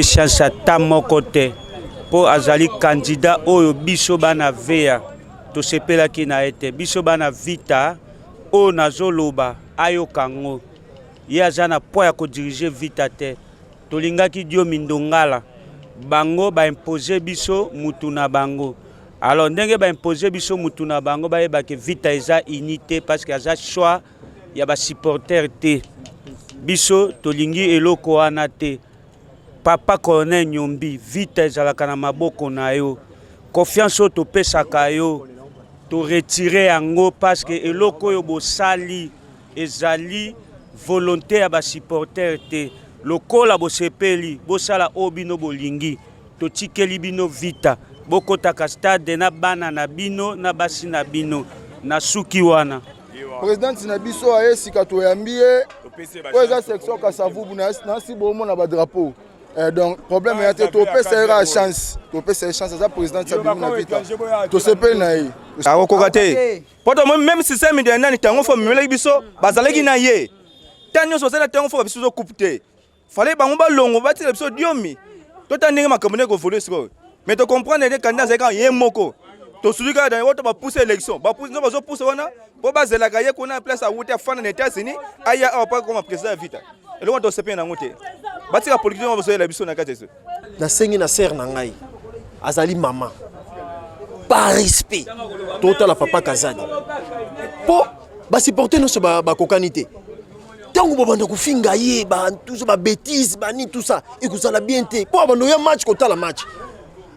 Chance ata moko te mpo azali candidat oyo biso bana vea tosepelaki na ye te. Biso bana Vita oyo nazoloba ayoka yango, ye aza na poids ya kodiriger Vita te. Tolingaki Diomi Ndongala, bango ba imposer biso mutu na bango. Alors ndenge ba imposer biso mutu na bango, bayeba ke Vita eza uni te parce que aza choix ya ba supporters te. Biso tolingi eloko wana te. Papa Corneille Nyombi, Vita ezalaka na maboko na yo. Confiance oyo topesaka yo, to retirer yango parce que eloko oyo bosali ezali volonté ya ba supporters te. Lokola bosepeli, bosala oyo bino bolingi. Totikeli bino Vita. Bokotaka stade na bana na bino na basi na bino. Na suki wana. Presidente na biso aye sika toyambi ye oyo eza section Kasavubu nasi bomona ba drapeau eh, donc problème ya te topesa ye kaka chance topesa ye chance aza presidente abimi na vita tosepeli na ye akokoka te po tomoni meme système ya nani ntango fo amemelaki biso bazalaki na ye ntango nyonso bazali na ntango fo biso tokupe te fallait bango balongo batika biso diomi tota ndenge makambo ndenge kovolue sikoyo mais tocomprendre nde candidat azali kaka ye moko tosuli kaka oto bapuse élection bapuse nzo bazopusa wana mpo bazelaka ye kuna place awuti afanda na États-Unis aya awa mpo akoma président ya vita eloko tosepeli nango te batika politike wana bazoyela biso na kati ya nasengi na sere na ngai azali mama par respect totala papa Kazadi mpo basupporte nyonso bakokani te ntango babanda kofinga ye bantuso babétise bani tout ça ekozala bien te mpo abanda oya match kotala match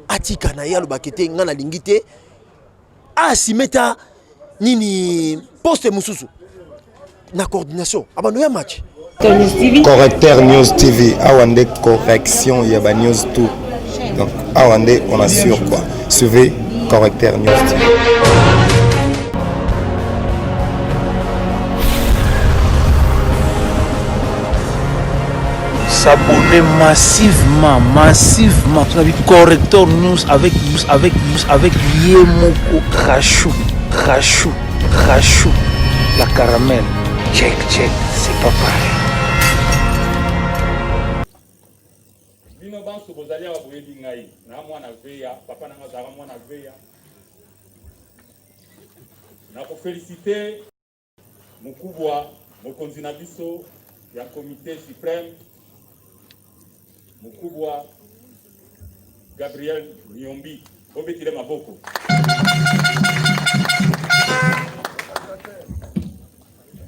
atika na ye alobaki te ngai nalingi te asime ta nini poste mosusu na coordination abanda oya match. Correcteur News TV, awa nde correction ya ba news tout. Donc awa nde on assure quoi. Suivez Correcteur News TV. S'abonner massivement, massivement. On a vu Corrector News avec, avec, avec Yemoko Rachou, Rachou, Rachou, la caramel. Check, check, c'est pas pareil. Bino banso bozali awa boyebi ngai na mwana veya papa na ngai azalaka mwana veya nakofelisite mokubwa mokonzi na biso ya comité suprême mokubwa Gabriel Nyombi bobetile maboko.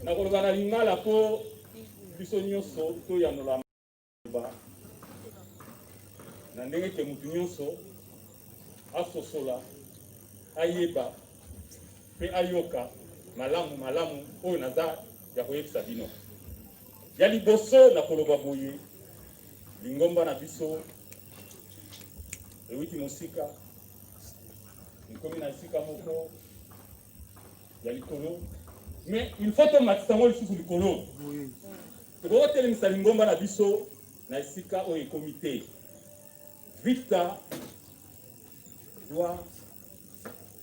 Nakoloba na lingala mpo biso nyonso toyanola ba na ndenge ke mutu nyonso asosola ayeba mpe ayoka malamu malamu oyo naza ya koyebisa bino. Ya liboso na koloba boye, lingomba na biso ewuti mosika, ekomi na esika moko ya likolo, mais il faut tomatisa yango lisusu likolo. Tokoki kotelemisa lingomba na biso na esika oyo ekomi te. Vita doit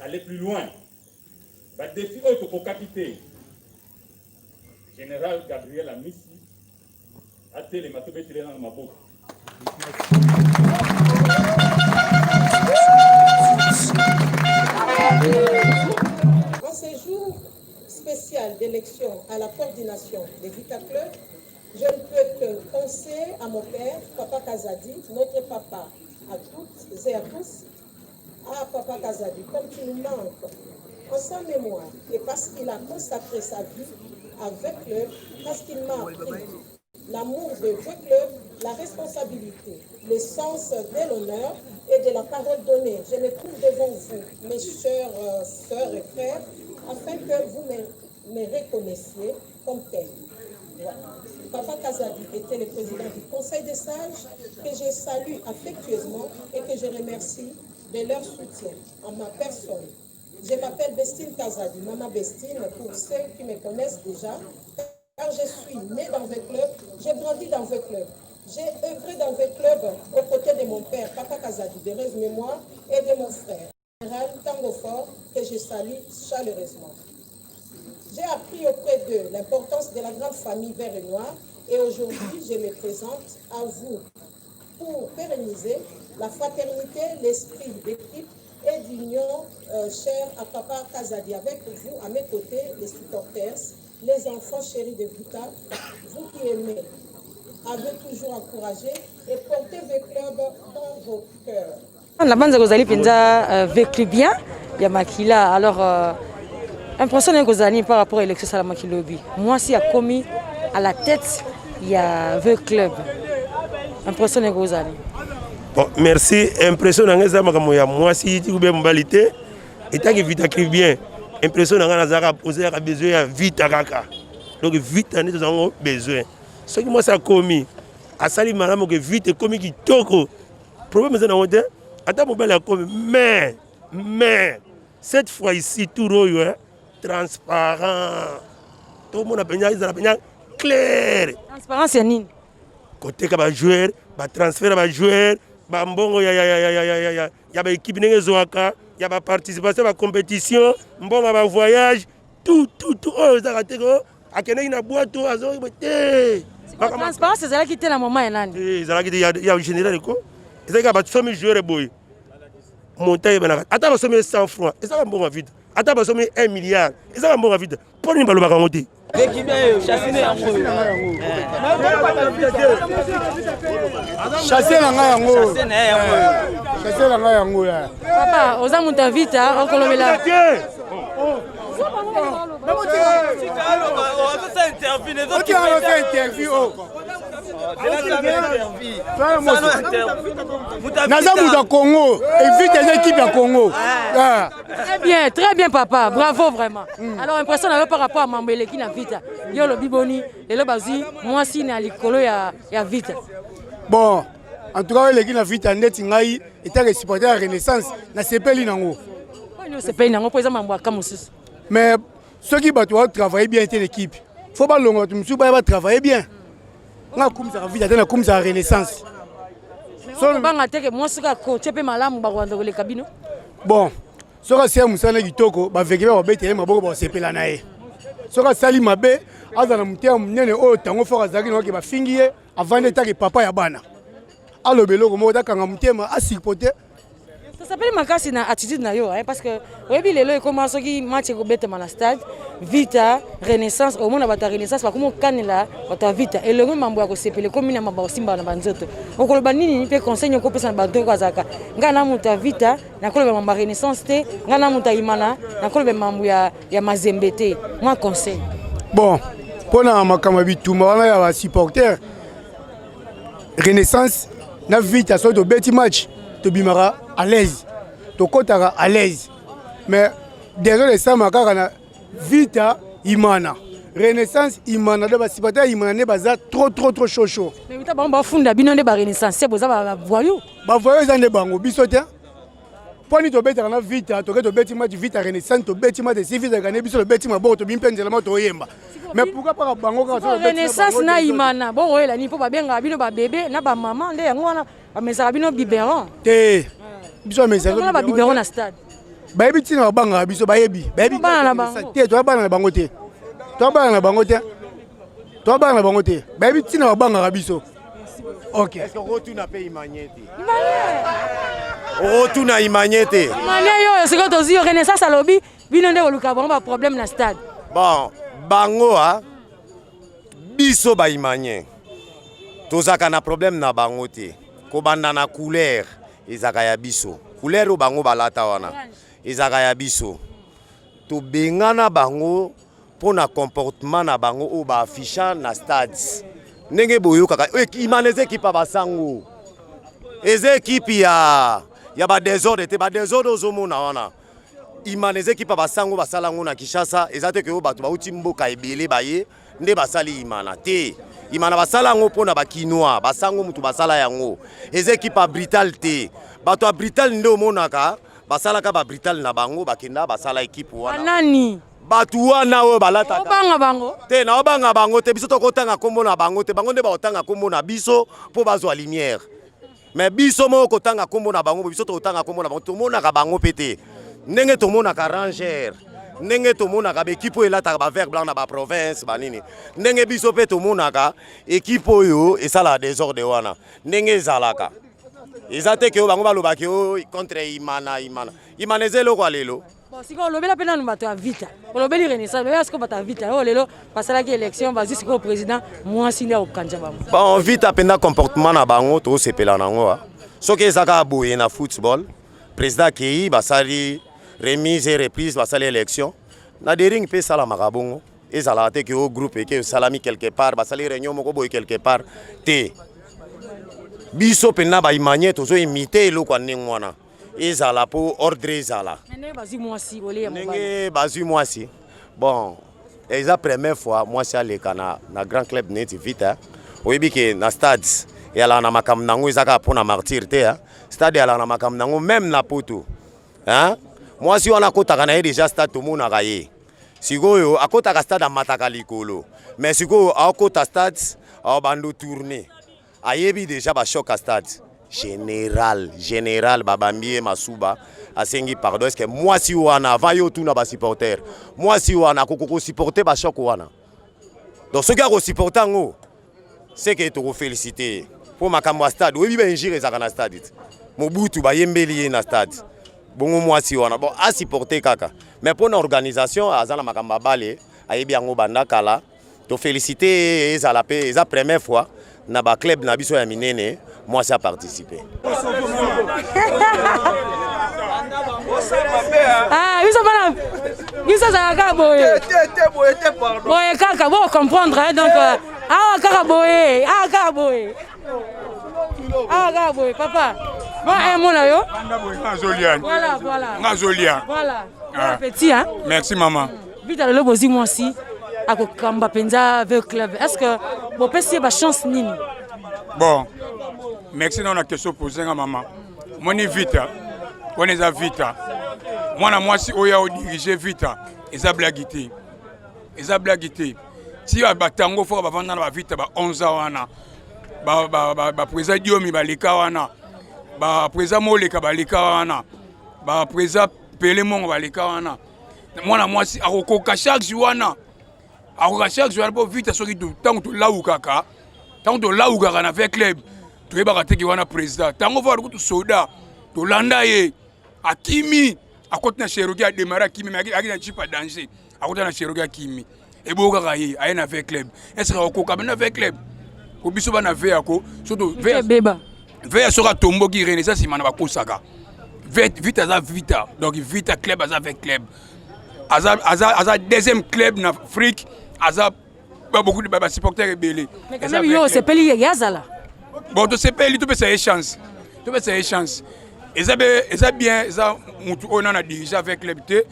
aller plus loin. Ba défis oyo tokokaki te. Général Gabriel Amisi atelema tobetele nano maboko. En ce jour spécial d'élection à la coordination des Vita Club, je ne peux que penser à mon père, Papa Kazadi, notre papa à toutes et à tous. Ah, Papa Kazadi, comme tu nous manques. En sa mémoire, et parce qu'il a consacré sa vie avec club, parce qu'il m'a appris l'amour de V-Club, la responsabilité, le sens de l'honneur et de la parole donnée. Je me trouve devant vous, mes chers sœurs et frères, afin que vous me, me reconnaissiez comme tel. Voilà. Papa Kazadi était le président du Conseil des sages, que je salue affectueusement et que je remercie de leur soutien en ma personne. Je m'appelle Bestine Kazadi, Maman Bestine, pour ceux qui me connaissent déjà, car je suis née dans un club, j'ai grandi dans un club. J'ai œuvré dans un club aux côtés de mon père, Papa Kazadi, de heureuse mémoire, et de mon frère, général Tango Fort, que je salue chaleureusement. J'ai appris auprès d'eux l'importance de la grande famille vert et noir, et aujourd'hui, je me présente à vous. pour pérenniser la fraternité, l'esprit d'équipe et d'union euh, cher à Papa Kazadi. Avec vous, à mes côtés, les supporters, les enfants chéris de Vita, vous qui aimez, avez toujours encouragé et porté vos clubs dans vos cœurs. Nabanza kozali mpenza euh, veclubien ya makila alors euh, impression naye kozala nini par rapport à élection esalamaki lobi mwasi akomi à la tête ya v club impression naye kozala nini bon merci impression na ngai eza makambo ya mwasi ti ube mobali te etaki vita clubien impression na ngai nazalaka ozalaka besoin ya vita kaka donc vita nde tozango besoin soki mwasi akomi asali malamu ke vita ekomi kitoko problème eza nango te ata mobali akomi mais mais cette fois ici tour oyo eh, transparent tomona mpenza ezala mpenza claire transparence ya nini koteka bajoueur batransfert ya bajoueur bambongo ya, ya, ya, ya, ya, ya, ya, ya baekipe ndenge ezwaka ya baparticipation ya bacompétition mbongo ya bavoyage tout tout tout oyo ezalaka te ko akendaki na bwato azo te transparence ezalaki te na moment ya nani eh, ezalaki te ya général ko ezalaki kaka basomi joueur boye montant eyebanaka ata basomi 100 francs ezaka mbongo ya vide ata basomi 1 milliard ezaka mbongo ya vide mpo nini balobaka yango te chasse na ngai yango chasse na ngai yango papa oza moto ya vita okolobela naza moto ya congo evite eza ekipe ya congo ah. Très bien, très bien papa, bravo vraiment. Mm. Alors impression na yo par rapport à mambo eleki na vita. Yo olobi boni lelo bazwi mwasi na likolo ya, ya vita. Bon, en tout cas eleki na vita ndeti ngai etaka supporter ya renaissance nasepeli nango. Oyo osepeli nango mpo eza mambo ya ka mosusu. Mais soki bato ba travailler bien te l'équipe, faut balonga bato mosusu baya ba travailler bien. Nga nakumisaka vita te nakumisaka renaissance. Banga te ke mwasi kaka coach mpe malamu bakolanda koleka bino. Bon, soki asali mosala kitoko baveke babetele maboko bakosepela na ye. Soki asali mabe azala na motema monene oyo tango fort azalaki na oke bafingi ye avandi etake papa ya bana aloba eloko moko takanga motema asupporte tosepeli makasi na attitude na yo parce que oyebi lelo ekoma soki match ekobetama na stade vita renaissance omona bato ya renaissance bakomi kokanela bato ya vita elongo mambo ya kosepela ekomi na mambo ya kosimbana na banzoto okoloba nini mpe conseil nini okopesa na bato oyo azalaka ngai na moto ya vita nakoloba mambo ya renaissance te ngai na moto ya imana nakoloba mambo ya, ya mazembe te mwa conseil bon mpo na makambo ya bitumba wana ya basupporter renaissance na vita soki tobeti match tobimaka à l'aise tokɔtaka à l'aise mais desordre esalama kaka na vita imana renaissance imana do basupporter ya imana nde baza trop trop trop chaud chaud mais vita bango bafunda bino nde ba renaissance boza ba voyou ba voyou eza nde bango biso te mpo nini tobetaka na vita toke tobeti match vita renaissance tobeti match esi vita ekane biso tobeti maboko tobimi mpe nzela moko toyemba mais pourquoi paka bango kaka renaissance na imana bokoyela nini mpo babengaka bino babebe na bamama nde yango wana bamesaka bino biberon te biso bamesaka babiberon na stade bayebi ntina babangaka biso bayebi bayebi te toya bana na bango te toya bana na bango te toya bana na bango te bayebi ntina babangaka biso ok est-ce que okotuna mpe imanye te okotuna imanye te imanye yo sikoyo tozwi yo renaissance alobi bino nde koluka bango baproblème na stade bon bango a biso baimanye tozalaka na problème na bango te kobanda na couleur ezalaka ya biso couleur oyo bango balata wana ezalaka ya biso tobengana bango mpo na comportement na bango oyo ba afficha na stade ndenge boyokaka imana eza ekipe ya basango eza ekipe ya ya ba desordre te ba desordre ozomona wana imana eza ekipe ya basango basala yango na kinshasa eza te ke oyo bato bauti mboka ebele baye nde basali imana te imana basala yango mpo na bakinois basango motu basala yango eza ekipe ya brital te bato ya brital nde omonaka basalaka ba brital na bango bakenda basala ekipe wana nani bato wana oyo balataka obanga bango te naobanga bango te biso tokotanga nkombo na bango te bango nde bakotanga nkombo na biso mpo bazwa lumière mais biso moko kotanga nkombo na bango biso tokotanga nkombo na bango tomonaka bango mpe te ndenge tomonaka ranger Ndenge tomonaka ba equipe oyo elataka ba vert blanc na ba province ba nini. Ndenge biso pe tomonaka equipe oyo esalaka desordre wana. Ndenge ezalaka. Eza te ke bango balobaki oyo contre Imana Imana. Imana eza eloko ya lelo. Bon, sikoyo olobela mpe nanu bato ya vita olobeli renaissance lobela sikoyo bato ya vita oyo lelo basalaki élection bazwi sikoyo président mwasi nde akokanja bango. Bon, vita mpenza comportement na bango tosepela nango. Soki eza kaka boye na football, président akei basali remise et reprise, basali élection na dering mpe esalamaka bongo. Ezalaka te ke o groupe eke esalami quelque part, basali réunion moko boye quelque part te. Biso mpenza baimanie tozo imite eloko ya ndenge wana. Ezala po ordre ezala. Ndenge bazwi mwasi ole ya mobali. Ndenge bazwi mwasi. Bon, eza première fois mwasi aleka na, na grand club neti Vita. Oyebi ke na stade eyalaka na makambo nango, eza kaka mpona martyr te. Stade eyalaka na makambo nango même na poto. Hein? Mwasi wana akotaka na ye déjà stade tomonaka ye. Sikoyo akotaka stade amataka likolo. Mais sikoyo akota stade abando tourner. Ayebi dejà ba choc à stade. Général, général babambi ye masuba asengi pardon. Est-ce que mwasi wana avant yo tuna ba supporter, mwasi wana akoko ko supporter ba choc wana? Donc soki ako supporter yango, c'est que toko féliciter po makambo ya stade. Oyebi ba injure ezaka na stade. Mobutu bayembeli ye na stade. Bongo mwasi wana bon a supporter kaka. Mais pour na organisation aza na makambo ya bale, ayebi yango banda kala. To féliciter ezala pe eza première fois na ba club na biso ya minene mwasi a participer. Ah, biso bana biso ezalaka kaka boye boye kaka bo comprendre hein, donc awa kaka boye awa kaka boye awa kaka boye papa bon un mot na yo. Voilà, voilà. Ngazolia. Voilà. Bon appétit hein. Merci maman. Vita lelo bozwi mwasi akokamba mpenza V Club. Est-ce que bopesi ye ba chance nini? Bon, merci na question posée nga maman. Moni Vita, wana eza Vita. Mwana mwasi oyo ao diriger Vita, eza blague te. Eza blague te. Si ba tango fort bavanda na ba Vita ba 11 ans wana. Ba ba ba, ba président Diomi baleka wana. Ba président Moleka baleka wana. Ba président Pele Mongo baleka wana. Mwana mwasi akokoka charge wana. Akokoka charge wana po Vita soki ntango tolawukaka, ntango tolawukaka na V Club, toyebaka te ke wana président. Tango fort kutu soda, tolanda ye, akimi, akoti na Cherokee, a démarré akimi, mais aki na jeep à danger, akoti na Cherokee akimi. Ebo kaka ye, aye na V Club. Est-ce que akokoka na V Club? Ko biso bana V yako, surtout V beba. V ya soka tomboki Renaissance nsima na bakosaka. V Vita aza Vita, donc Vita Club aza V Club. Aza, aza, aza deuxième club na Afrique, aza ba beaucoup de ba supporters ebele. Mais quand même yo osepeli ye yazala. Bon tosepeli topesa ye chance. Topesa ye chance. Eza be eza bien, eza mutu oyo nana diriger avec club te.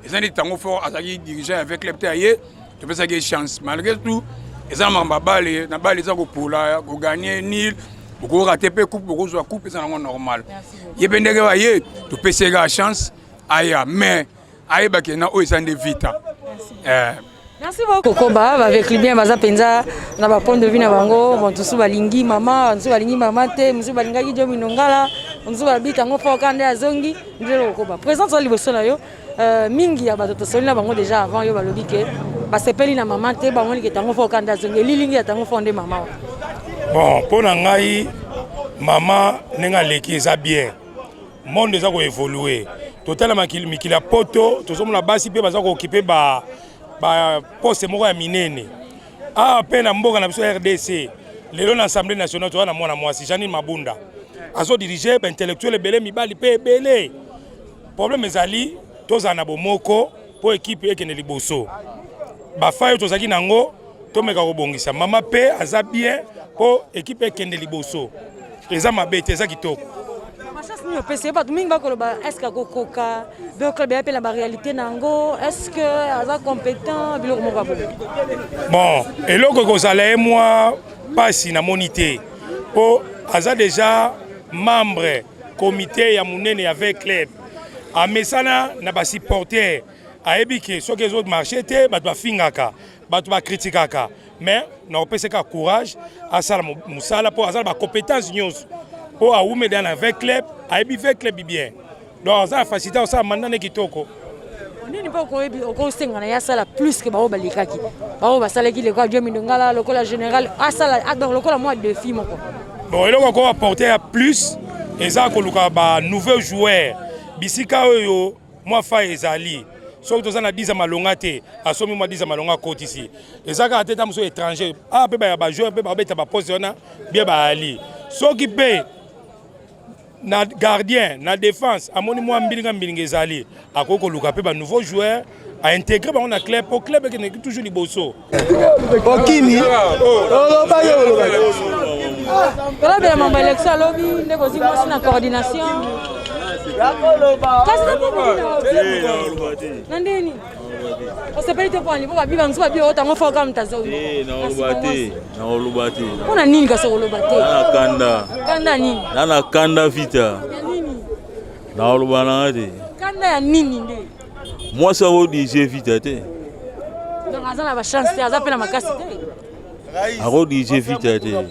Eza neti tango fort azalaki dirigeant avec club te aye, topesaki ye chance. Malgré tout, eza na makambo ya bale, na bale eza kopola, kogagner nil, bokorater pe coupe, bokozwa coupe, eza nango normal. Ye pe ndenge baye, topesi ye kaka chance aya, mais ayebaki na oyo eza nde Vita. Merci beaucoup. Kokoba avec bien baza penza na ba point de vue na bango, bon tusu balingi mama, tusu balingi mama te, musu balingaki Diomi Ndongala, musu babita ngo fort kande azongi, ndelo kokoba. Présente wa liboso na yo, mingi ya bato tosoli na bango déjà avant yo balobi ke basepeli na mama te, bango ke tango fort kande azongi, elilingi ya tango fort nde mama wa. Bon, mpo na ngai mama ndenge aleki eza bien. Monde eza ko évoluer. Totala mikili ya poto, tozomona basi mpe baza ko occuper ba ba poste moko ya minene. Awa mpe na mboka na biso RDC, lelo na Assemblée nationale toza na mwana mwasi Janine Mabunda. Azo diriger ba intellectuel ebele, mibali mpe ebele. Problème ezali tozala na bomoko mpo equipe ekende liboso. Ba failles tozalaki nango tomeka kobongisa. Mama mpe aza bien mpo equipe ekende liboso. Eza mabe te, eza kitoko. Chance nini opesi ye? Bato mingi bakoloba est-ce que akokoka V Club ya pe na ba réalité na yango, est-ce que aza compétent, biloko moko ya boye. Bon, eloko ekozala ye mwa pasi namoni te mpo aza déjà membre comité ya monene ya V Club, amesana na ba supporters, ayebi ke soki ezo marcher te bato bafingaka, bato bakritikaka, mais na kopesa kaka courage asala mosala mpo aza na ba compétence nyonso mpo awumela na V Club, ayebi V Club bien, donc aza na facilité kosala mandat ne kitoko. Nini mpo okoyebi okosenga na ye asala plus ke baoyo balekaki, baoyo basalaki lokola Diomi Ndongala, lokola général asala donc lokola mwa défi moko. Bon, eloko ako apporter ya plus eza koluka ba nouveau joueur bisika oyo mwa faille ezali. Soki toza na 10 ya malonga te, asombi mwa 10 ya malonga akotisi. Eza kaka te ta mosusu étranger awa mpe baya bajoueur mpe babeta baposte wana bien bayali. Soki mpe na gardien na défense amoni mwa mbilinga mbilinga ezali, akoki koluka mpe ba nouveau joueur a intégrer bango na club po club ekendeki toujours liboso. Okimi olobaki olobaki tolobela mambo élection alobi nde kozwi mwasi na coordination kasi na ndeni osepeli te pwani po babi banso babi oyo tango foka moto azongi. Nakoloba te, nakoloba te. Mpo na nini kasi okoloba te? Na kanda. Kanda nini? Na na kanda vita. Ya nini? Nakoloba nanga te. Kanda ya nini nde? Mwasi akodirige vita te. Donc aza na bachance te, aza mpe na makasi te. Akodirige vita te.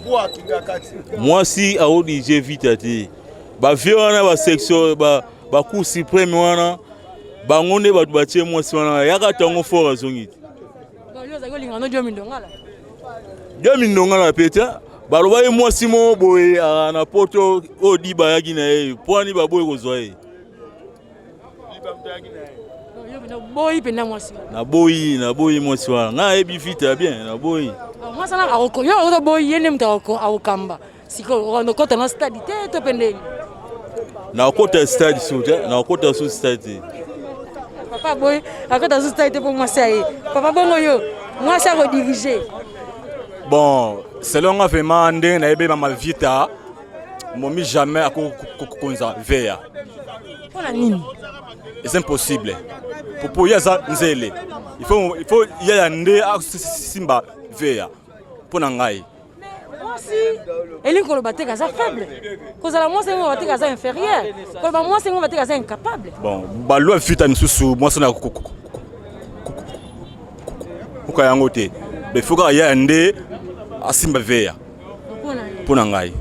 Mwasi akodirige vita te. Bavie wana basection bacour suprême wana bango nde bato batie mwasi wana yaka ntango fort azongi te. Diomi Ndongala mpe te balobaki mwasi moko boye na poto oyo diba ayaki na ye mpo ani baboyi kozwa ye. Boyi mpenza mwasi. Naboyi, naboyi mwasi wana, ngai nayebi vita bien, naboyi mwasi wana. Yo oboyi ye nde moto akokamba sikoyo okota na stade te to mpe ndeni? Nakota stade su te, nakota su stade te. Papa boye akota su stade te mpo mwasi aye. Papa, bongo yo mwasi akodirige? Bon, selon nga vraiment, ndenge nayebi mama Vita, momi jamais akokonza veya. Mpona nini? C'est impossible. Popo ye aza nzele, il faut yaya nde asimba veya mpo na ngai. Mwasi elingi koloba te aza faible. Kozala mwasi elingi koloba te aza inférieur. Koloba mwasi elingi koloba te aza incapable. Bon, balwa vita misusu mwasi na koka yango te. Il faut kaka yaya nde asimba veya mpo na ngai.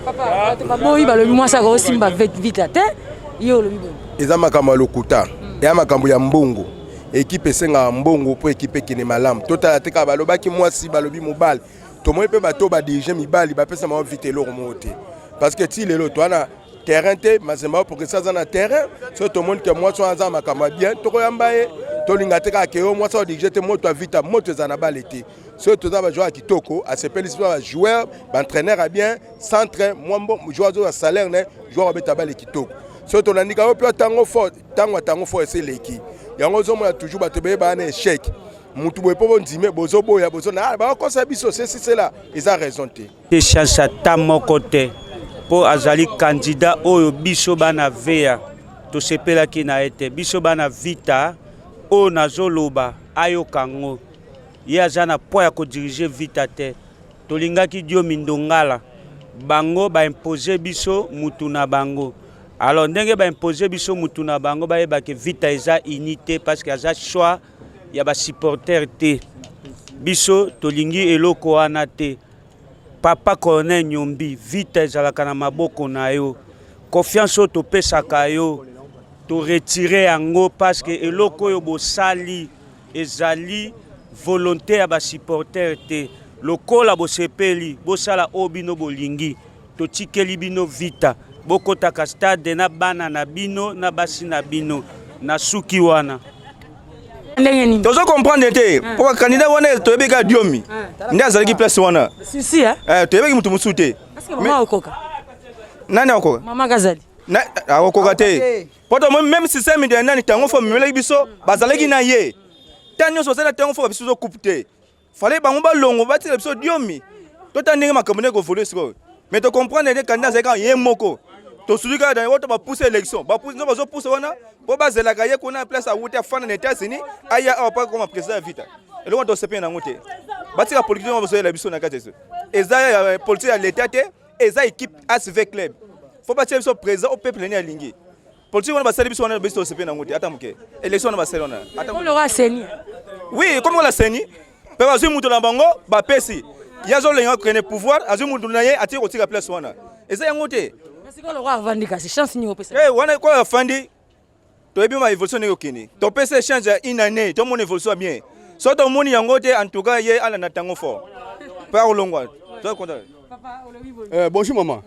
Papa, bato baboyi, balobi mwasi akosimba vita te. Yo olobi boye? Eza makambo ya lokuta, eya makambo ya mbongo. Ekipe esengaka mbongo mpo ekipe ekende malamu. Totala te kaka balobaki mwasi, balobi mobali. Tomoni mpe bato badirige mibali bapesa bango vite eloko moko te, parce que ti lelo toa na terrain te. Mazembe aoprogresse, aza na terrain. Soki tomoni ke mwasi wana aza na makambo ya bien, tokoyamba ye. Tolinga te kaka ke yo mwasi aodirige te. Moto avita moto eza na bale te. Soki toza bajoueur ya kitoko, asepelisi biso bajoueur, baentraîneur ya bien, centre mwa joueur azozwa salaire ne joueur abeta bale kitoko. Soki tolandika yo mpe ntango fort, ntango ya ntango fort esi eleki yango, ozomona toujours bato ebeye na échec. Mutu boye mpo bondime, bozoboya, bozona bakokosa biso ceci cela, eza raison te. Te, chance ata moko te, mpo azali candidat oyo biso bana veya tosepelaki na ye te. Biso bana vita oyo nazoloba ayoka yango, ye aza na poids ya kodirige vita te. Tolingaki Diomi Ndongala, bango baimpose biso mutu na bango. Alors ndenge baimpose biso mutu na bango, bayebaki vita eza unité parce que aza choix ya basupporter te. Biso tolingi eloko wana te. Papa Corneille Nyombi, vita ezalaka na maboko na yo. Confiance oyo topesaka yo, toretire yango parce que eloko oyo bosali ezali volonté ya basupporter te. Lokola bosepeli bosala oyo bino bolingi, totikeli bino vita. Bokotaka stade na bana na bino na basi na bino. Na suki wana. Ndenge nini? Tozo comprendre te mpo bakandidat wana toyebi kaka Diomi nde azalaki place wana. Sisi. Toyebaki motu mosusu te. Mama okoka? Nani akoka? Mama Kazali. Akokoka te. Po tomoni même système de nani ntango fo amemelaki biso, bazalaki na ye ntango nyonso bazali na ntango fo babiso tozocoupe te. Fallait bango balongo batikela biso Diomi, totala ndenge makambo ndenge koévolue sikoyo. Mais tocomprendre te, candidat azali kaka ye moko. Tosuli kaka oto bapuse élection, bapuse nzo bazopusa wana mpo bazelaka ye kuna place awuti afanda na États-Unis, aya awa mpo akoma président ya vita. Eloko wana tosepeli nango te. Batika politique wana bazoyela biso na kati. Eza ya politique ya l'état te, eza équipe ASV Club. Faut batia biso président au peuple nini alingi. Politique wana basali biso wana, biso tosepeli nango te ata moke. Élection wana basali wana ata Lokola CENI. Oui, comme la CENI mpe bazwi moto na bango bapesi ye, azolenga kokende pouvoir, azwi moto na ye atie kotika place wana, eza yango te. Sikoyo lokola avandi kasi chance nini opesa? Eh, wana koyo afandi toyebi ma évolution ndenge okende topesa échange ya une année tomona évolution ya bien so tomoni yango te en tout cas ye alanda tango fort mpe akolongwa. Eh, bonjour maman.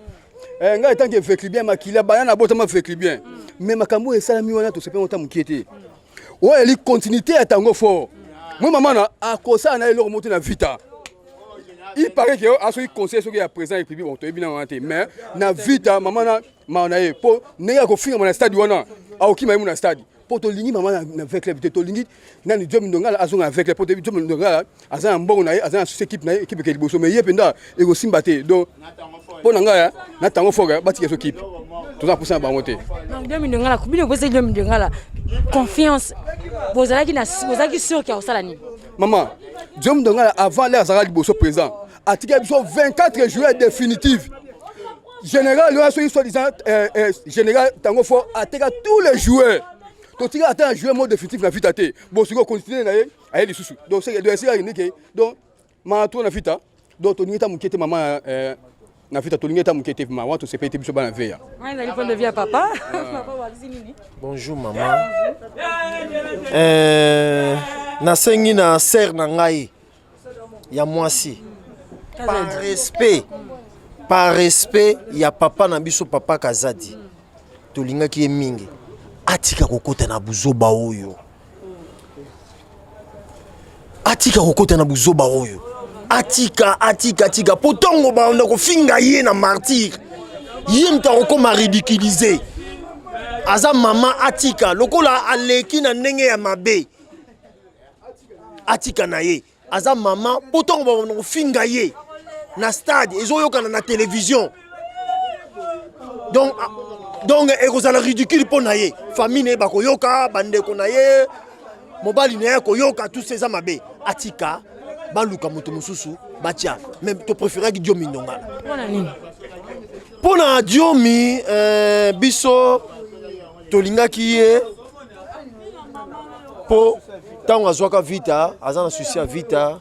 Eh, ngai etanke veclibien makila baya na botama veclibien, mais makambo oyo esalami wana tosepeli ota mokie te. Oyo eli continuité ya tango fort moi mama na akosala na eloko moko te na Vita. Il paraît que asoki conseil soki ya président république, bon, toyebi na wana te, mais na Vita mama na mawa na ye, mpo ndenge akofingama na stade wana, akokima ye mu na stade, mpo tolingi mama na V Club te. Tolingi nani? Diomi Ndongala azonga na V Club, mpo toyebi Diomi Ndongala aza na mbongo na ye, aza na susi équipe na ye, équipe eke liboso, mais ye mpenza ekosimba te. Donc mpo na ngai na tango fort batika so équipe, toza na posa na bango te. Donc Diomi Ndongala, bino opesa Diomi Ndongala confiance, bozalaki na bozalaki sûr ke akosala nini? Mama, Diomi Ndongala avant l'heure azalaka liboso président, atikaki biso 24 juillet définitive. Général wana soki soi-disant général tango fort ateka tous les joueurs, totika ata na joueur mo définitif na Vita te. Bon, sikoyo continue na ye aye lisusu, donc esika ndeke. Donc maa to na Vita, donc tolingi ata moke te mama na Vita, tolingi ata moke te ma wana, tosepeli te biso bana veya. Wana ezali point de vue ya papa. Papa, obakisi nini? Bonjour mama. Nasengi na sœur na ngai ya mwasi, par respect ya papa na biso, papa Kazadi, tolingaki ye mingi, atika kokota na buzoba oyo, atika kokota na buzoba oyo, atika, atika, atika, po ntongo banda kofinga ye na martyr, ye moto akokoma ridiculisé. Aza mama, atika. Lokola aleki na ndenge ya mabe, atika na ye, aza mama, mpo ntongo babanda kofinga ye na stade, ezoyokana na télévision, donc ekozala ridicule mpo na ye, famille na ye bakoyoka, bandeko na ye, mobali na ye akoyoka, tout ça eza mabe. Atika, baluka moto mosusu batia, mais topréféraki Diomi Ndongala. Mpona nini? Mpo na Diomi, biso tolingaki ye mpo ntango azwaka Vita, aza na souci ya Vita,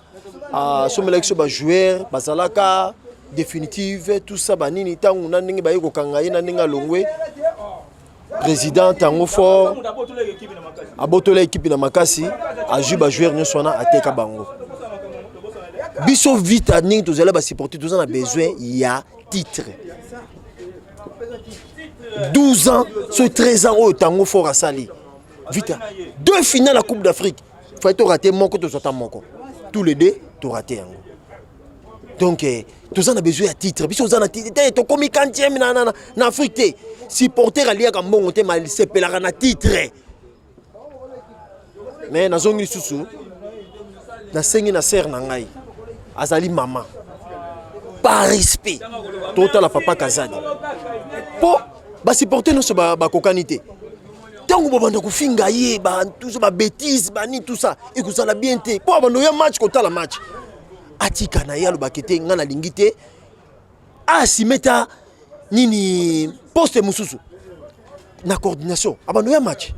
asomelaki biso bajoueur bazalaka définitive, tout ça banini. Ntango na ndenge baye kokanga ye, na ndenge alongwe, président Tango Fort abotola ekipe na makasi, azwi bajoueur nyonso wana, ateka bango. Biso Vita, ndenge tozali basupporter, toza na besoin ya titre. 12 ans so 13 ans oyo Tango Fort asali Vita, deux finales ya Coupe d'Afrique, fai torater moko, tozwa ta moko, tous les deux torater yango. Donc toza na besoin ya titre. Biso oza na titre te, tokomi quantième na Afrique te. Supporter aliaka mbongo te, ma sepelaka na titre. Mais nazongi lisusu, nasengi na sœur na ngai, azali mama, par respect totala papa Kazadi, mpo basupporter nyonso bakokani te. Ntango babanda kofinga ye tout babêtises bani, tout ça ekozala bien te, mpo babanda oya match kotala match. Atika na ye, alobaki te ngai nalingi te, asime ta nini poste mosusu na coordination, abanda oya match.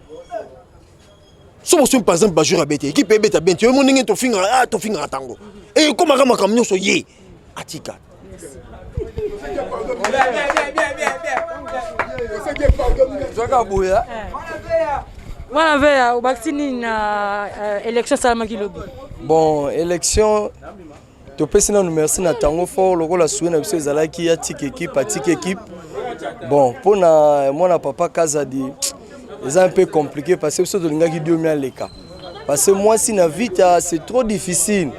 So bosomi par exemple bajoueur abete, équipe ebeta bien te, yo mo ndenge tofingaka, ah, tofingaka ntango ekomaka makambo nyonso, ye atika. Zwaka boya. Mwana veya, obakisi nini na élection esalamaki lobi? Bon, élection, topesi nanu merci na Tango Fort. Lokola souhait na biso ezalaki atika équipe, atika équipe. Bon, mpona mwana papa Kazadi, eza un peu compliqué, parce que biso tolingaki Diomi aleka, parce que mwasi na Vita, c'est trop difficile.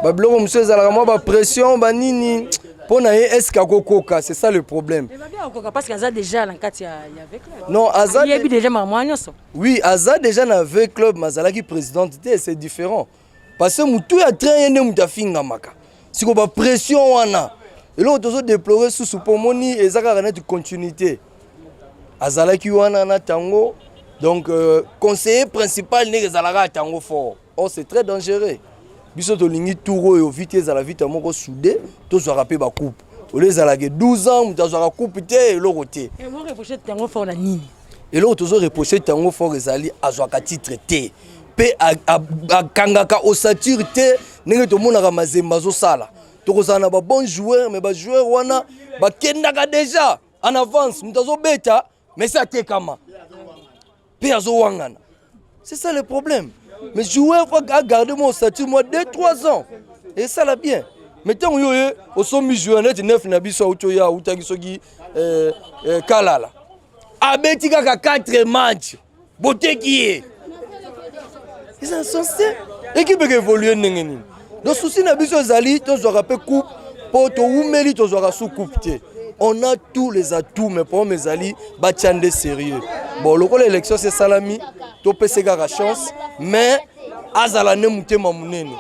Babiloko mosusu ezalaka mwa bapression banini mpo na ye, est ce que akokoka? C'est ça le problème. Akokoka, parce que aza déjà na kati ya V Club. Non, aza yebi déjà makambo wana nyonso. Oui, aza déjà na V Club, mais azalaki présidente te, c'est différent, parce que motu ya train ye nde moto afingamaka. Sikoyo bapression wana, eloko tozodéplorer susu, mpo omoni eza kaka neti continuité, azalaki wana na Tango, donc conseiller principal ndenge ezalaka ya Tango Fort. Or c'est très dangereux. Biso tolingi tour oyo Vita ezala Vita moko soudé, tozwaka mpe bacoupe. Olo ezalaka 12 ans moto azwaka coupe te, eloko te. Reproche Tango Fort na nini? Eloko tozoreproche Tango Fort ezali azwaka titre te, mpe akangaka ossature te. Ndenge tomonaka Mazembe azosala, tokozala na babon joueur, mais bajoueur wana bakendaka déjà. En avance moto azobeta mais se atekama mpe azowangana. C'est ça le problème. Mais joueur faut agarder mo statut moi 2 3 ans esala bien. Mais ntango yo ye osombi joueur neti neuf na biso auti oya autaki soki eh, eh, kalala abeti kaka 4 match boteki ye, eza insensé. Ekipe eke évolue ndenge nini? Donc souci na biso ezali tozwaka mpe coupe mpo towumeli tozwaka su coupe te. On a tous les atouts, mais problème ezali batia nde sérieux. Bon, lokola élection se esalami, topesa kaka chance, mais azala nde motema monene.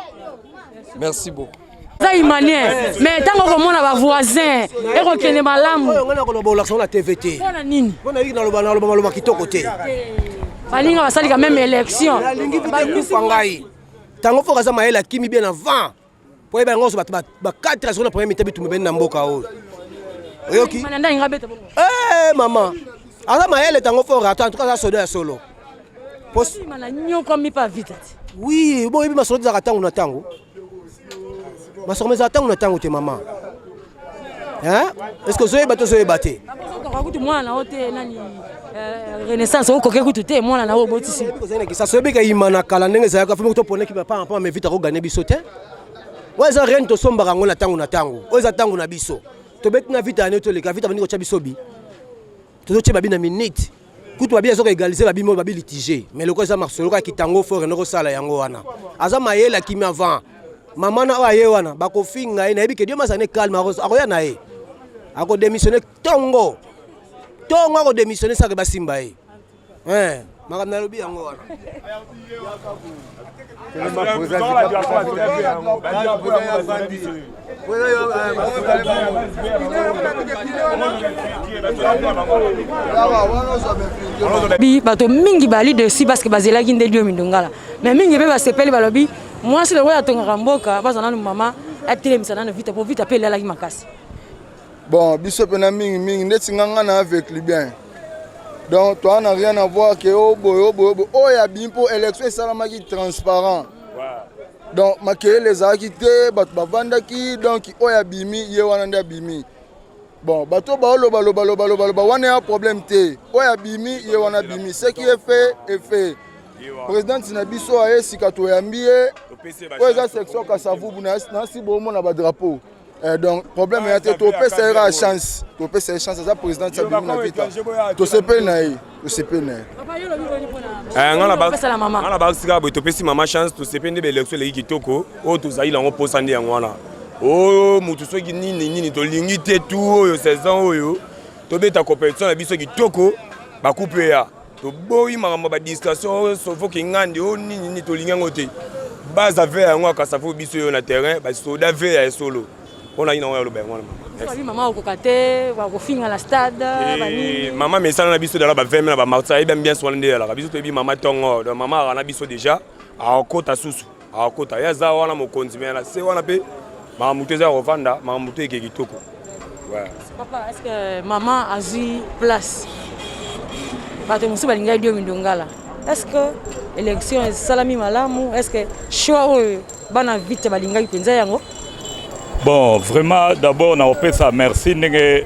Merci beaucoup. Aza imanien, mais ntango okomona bavoisin ekokende malamu. Oyo ngai nakoloba, olakisa ngo na TV te. Mpona nini? Mpo nayebi naloba naloba maloba kitoko te. Balinga basali quand même élection. Nalingi kufa ngai ntango foko aza mayele, akimi bien avant po yeba yango nyonso. Bato ba 4 heures na premier mi-temps bitumba ebeni na mboka oyo, oyoki? Nda alinga beta bongo. Eh, mama aza mayele ntango fort ata, en tout cas aza soda ya solo. Mana nyokwami pa Vita te. Oui, bo oyebi masolo ezalaka ntango na ntango, masolo ezalaka ntango na ntango te, mama. Hein? Est-ce que ozoyeba te, ozoyeba te? Okoka kutu mwana na yo te, nani, Renaissance, okoki kutu te mwana na yo obotisi. Ozali na Kisasa, oyebi kayima na kala ndenge ezalaka fo toponaki bapamba mais Vita akogane biso te. Oyo eza reine, tosombaka yango na ntango na ntango. Oyo eza ntango na biso, tobeti na Vita yane, toleka Vita bandi kotya biso bi tozotia babi na minute kutu babi azoka égaliser, babi mo babi litige. Mais loko eza masolo kaka kitango fort endoko osala yango wana, aza mayele, akimi avant. Mama na oyo aye wana bakofinga ye, nayebi ke Dieu mazala ne calme, akoya na ye, akodémissionne ntongo ntongo, akodémissionne sake basimba ye. Makambo nalobi yango wana. Bi bato mingi bali dessus parce que bazelaki nde Dio Mindongala, mais mingi mpe basepeli, balobi mwasi lokola atongaka mboka, bazwa nanu mama atelemisa nanu Vita po Vita mpe elalaki makasi. Bon, biso mpena mingimingi ndeti nga nga na avec libien, donc toa na rien à voir ke oyo boye, oyo boye, oyo abimi mpo élection esalamaki transparent, donc makelele ezalaki te, bato bavandaki. Donc oyo abimi, ye wana nde abimi. Bon, bato baoloba loba loba loba loba wana ya problème te. Oyo abimi, ye wana abimi, ce qui est fait est fait. Présidente na biso aye sika, toyambi ye. Oyo eza section Kasavubu nasi bomona badrapeau. Donc problème ya te, topesa ye kaka chance, topesa ye chance. Aza président ti abimi na Vita, tosepeli na ye, tosepeli na ye. Nga na basika boye, topesi mama chance, tosepeli nde baélection eleki kitoko. Oyo tozali nango mposa nde yango wana. Oyo motu soki nini nini tolingi te tu oyo saison oyo tobeta compétition na biso kitoko, bacoupe ya toboyi makambo ya badistraction oyo sofoki ngandi oyo nini nini, tolingi yango te. Base ave yango akasa fo biso oyo na terrain, basoda ve ya esolo mpona nini yango yaloba yango wana. Mama, mama okoka te bakofinga na stade banini. Mama mesala na biso dala ba20 na bamarti, ayebi ambiance wana nde ezalaka. Biso toyebi mama ntongo, donc mama aka na biso déjà, akokota susu, akokota ye aza wana mokonzi me na se wana mpe makambo to eza ya kovanda, makambo to eke kitoko. Papa, est ce que mama azwi place? Bato mosusu balingaki Dio Mindongala. Est ce que élection esalami malamu? Est ce que choix oyo bana Vite balingaki mpenza yango? Bon, vraiment, d'abord naopesa merci ndenge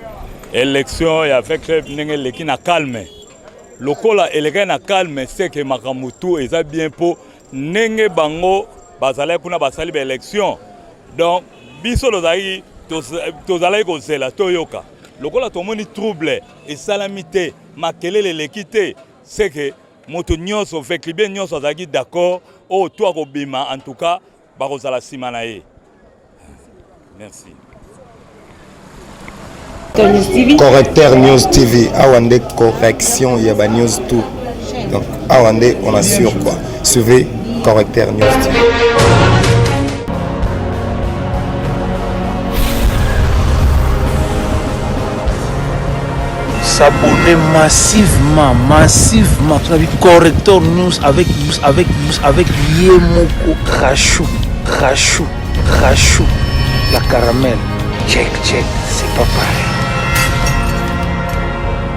élection ya avec club ndenge eleki na calme. Lokola elekaki na calme, seke makambo tu eza bien, mpo ndenge bango bazalaki kuna basali baélection. Donc biso tozalaki tozalaki kozela toyoka. Lokola tomoni trouble esalami te, makelele eleki te, seke moto nyonso veclubien nyonso azalaki d'accord. Oyo to akobima, en tout cas bakozala nsima na ye. Merci. Correcteur News TV, awa nde correction ya ba news tout. Donc awa nde on assure quoi. Suivez Correcteur News TV. S'abonner massivement, massivement. Corrector News avec, avec, avec Yemoko Rachou, Rachou, Rachou, la caramel. Check, check, c'est pas pareil.